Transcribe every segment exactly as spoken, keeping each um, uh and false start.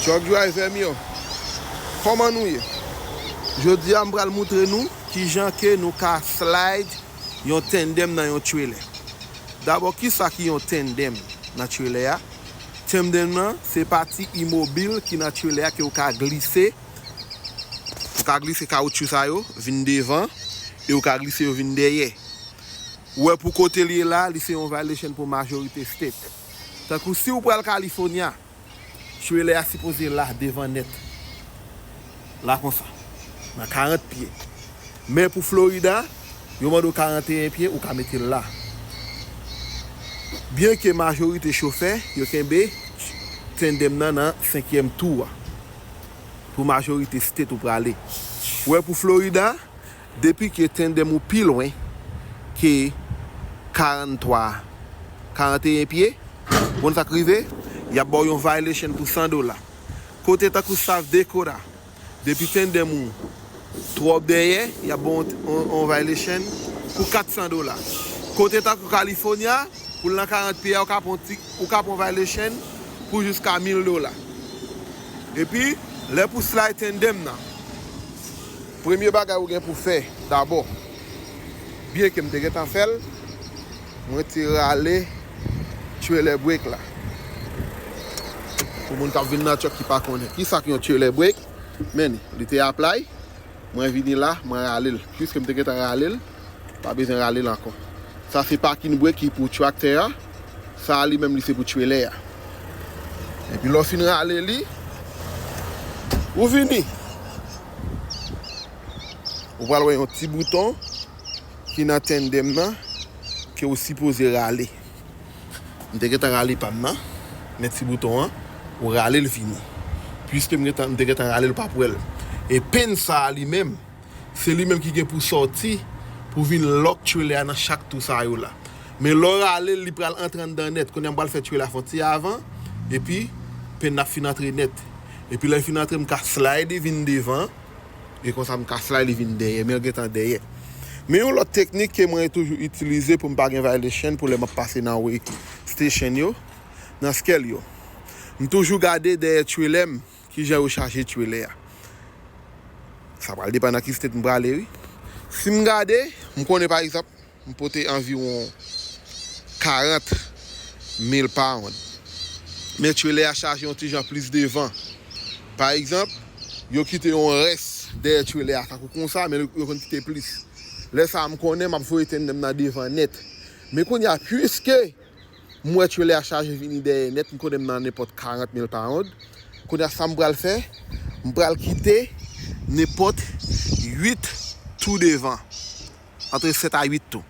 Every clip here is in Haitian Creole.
Truck driver m yo, kòman nou ye? Jodi a m pral moutre nou kijan ke nou ka slide yon tandem nan yon trailer. Dabò, kisa ki yon tandem nan trailer a? Tandem nan se pati imobil ki nan trailer a ke ou ka glise. Ou ka glise kawoutchou sa yo vin devan e ou ka glise yo vin dèyè. Ou wè, pou kote l ye la, li se yon violation pou majorite state. Tankou si ou pral California, trailer a sipoze la devan nèt. La konsa. Nan karant pye. Men pou Florida, yo mande w karanteyen pye, ou ka mete l la. Byenke majorite chofè, yo kenbe tandem nan nan senkyèm tou a. Pou majorite state ou prale. Ou wè, pou Florida, depi ke tandem ou pi lwen ke karant twa, karanteyen pye, ou konn sa k rive? Y ap ba w yon violation pou san dola. Kote tankou South Dakota, depi tandem ou twòp dèyè, y ap ba w yon, yon, yon violation pou kat san dola. Kote tankou California, pou l nan karant pye a, ou ka pran ti, ou ka pran violation pou jiska mil dola. Epi, lè pou slide tandem nan, premye bagay ou gen pou fè dabò, byenke m te gentan fè l, mwen te rale trailer brake la. Pou moun k ap vin nan truck ki pa konnen. Kisa ki yon trailer brake? Men li, li te apply. Mwen vini la, mwen rale l. Piske m te gentan rale l, pa bezwen rale l ankò. Sa se parking brake ki pou tractor a. Sa a li menm li se pou trailer a. Epi lè w fin rale li, ou vini. Ou pral wè yon ti bouton ki nan tandem nan ke ou sipoze rale. M te gentan rale pa m nan, men ti bouton an, ou rale l vini. Piske m gentan, m te gentan rale l, w p ap wè l. E pin sa a li menm, se li menm ki gen pou sòti, pou vin lock trailer a nan chak tou sa yo la. Men lè w rale l, li pral antre anndan nèt. Kounye a m pral fè trailer a fè yon ti avan, epi pin nan ap fin antre nèt. Epi lè l fin antre, m ka slide li vin devan, e konsa m ka slide li vin dèyè, men l gentan dèyè. Men yon lòt teknik ke mwen toujou itilize pou m pa gen violation pou lè m ap pase nan weigh station yo, nan scale yo. M toujou gade dèyè trailer m, kijan yo chaje trailer a. Sa pral depann nan ki state m prale, wi. Si m gade, m konnen pa egzanp, m pote anviwon karant mil pound. Men trailer a chaje yon ti jan plis devan. Pa egzanp, yo kite yon rès dèyè trailer a, tankou konsa, men yo konn kite plis. Lè sa a, m konnen m ap voye tandem nan devan nèt. Men kounye a, piske m wè trailer a chaje vini dèyè nèt, m konnen m nan nenpòt karant mil pound. Kounye a, sa m pral fè, m pral kite nenpòt uit tou devan. Antre sèt a uit tou.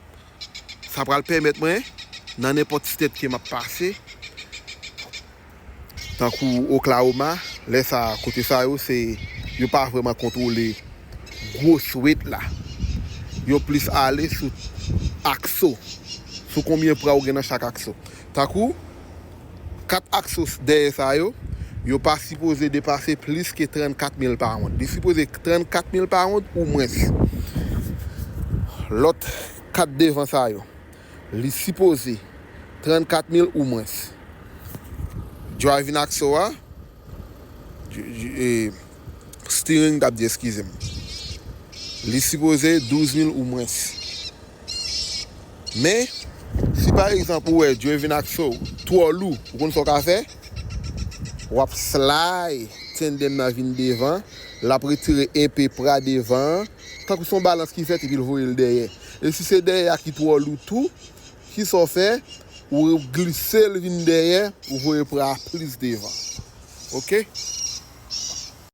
Sa pral pèmèt mwen, nan nenpòt state ke m ap pase, tankou Oklahoma, lè sa a, kote sa yo, se, yo pa vrèman kontwole gwo weight la. Yo plis ale sou akso, sou konbyen pwa ou gen nan chak akso. Tankou, kat akso dèyè sa yo, yo pa sipoze depase plis ke trannkat mil pound. Li sipoze trannkat mil pound ou mwens. Lòt kat devan sa yo, li sipoze trannkat mil ou mwens. Driving axle a, e, steering, m t ap di, eskize m. Li sipoze douz mil ou mwens. Men, si pa egzanp ou wè driving axle twò lou, ou konn sa w ka fè? W ap slide tandem nan vin devan, l ap retire enpe pra devan an, tankou se yon balans ki fèt epi l voye l dèyè. E si se dèyè a ki twò lou tou, kisa w fè? Ou glise l vin dèyè, ou voye pra a plis devan. Oke?